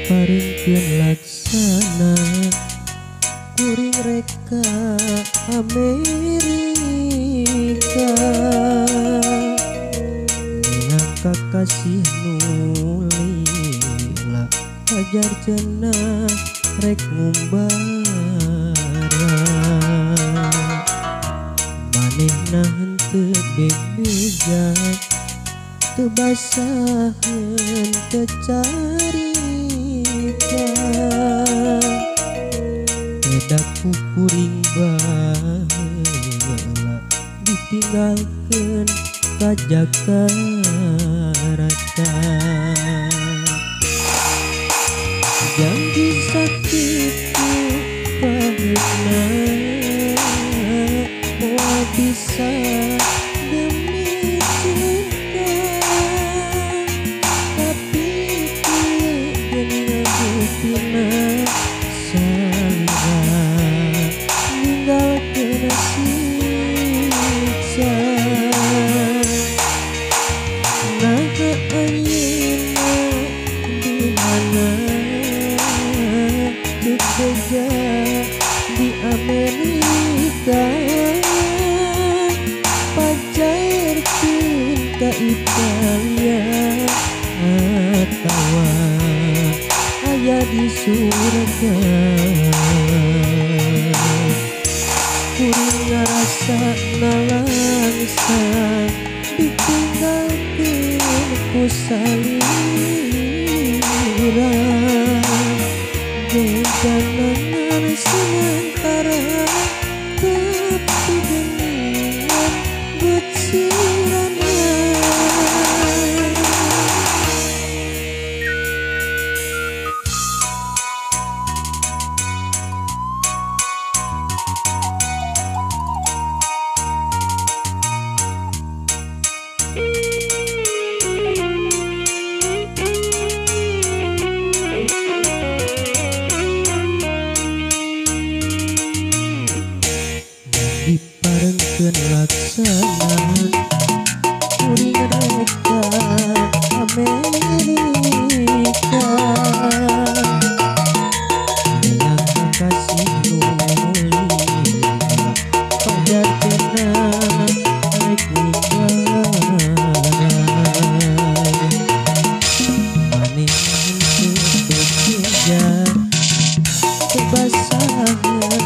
Diparengkeun laksana kuring reka Amerika. Neang kakasih nu lila pajar cenah rek ngumbara. Manehna henteu bebeja teu basaheun teu carita. Tedak ku kuring baheula ditinggalkeun ka Jakarta. Janji sakitu pahitna moal bisa demi cinta. Tapi kieu geuningan buktina salira ninggalkeun siksa. Naha ayeuna di mana teu beja di Amerika. Pajairkeun ka Italia atawa aya di surga. Kuring ngarasa nalangsa ditinggalkeun ku salira. Bejanangan sementara tapi geningan becirana. Diparengkeun laksana kuring reka Amerika. Neang kakasih nu lila pajar cenah rek ngumbara. Manehna henteu bebeja teu basaheun